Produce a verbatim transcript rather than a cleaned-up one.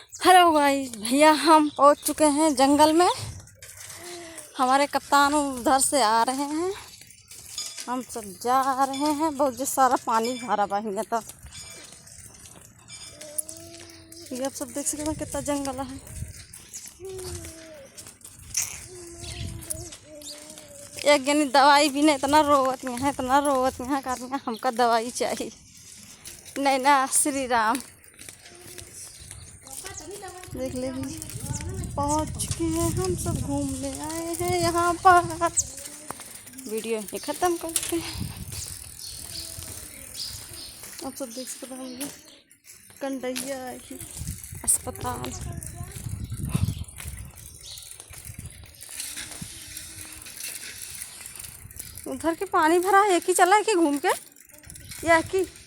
Hello guys, भैया हम पहुँच चुके हैं जंगल में। हमारे कप्तान उधर से आ रहे हैं, हम सब जा रहे हैं। बहुत जो सारा पानी भरा बा हियाँ तो। ये आप सब देख सकते हैं कितना जंगल है। एक जनी दवाई बिना इतना रोवत है, इतना रोवत है, कहत है, "हमका दवाई चाहिए।" नैना श्री राम। देख ले भी, पहुँच के हम सब घूमने आए हैं यहाँ पर। वीडियो ही खत्म करते हैं। आप सब देख सकते हैं, ये कंडैया है, अस्पताल। उधर के पानी भरा है, एक ही चला है कि घूम के, या एक ही?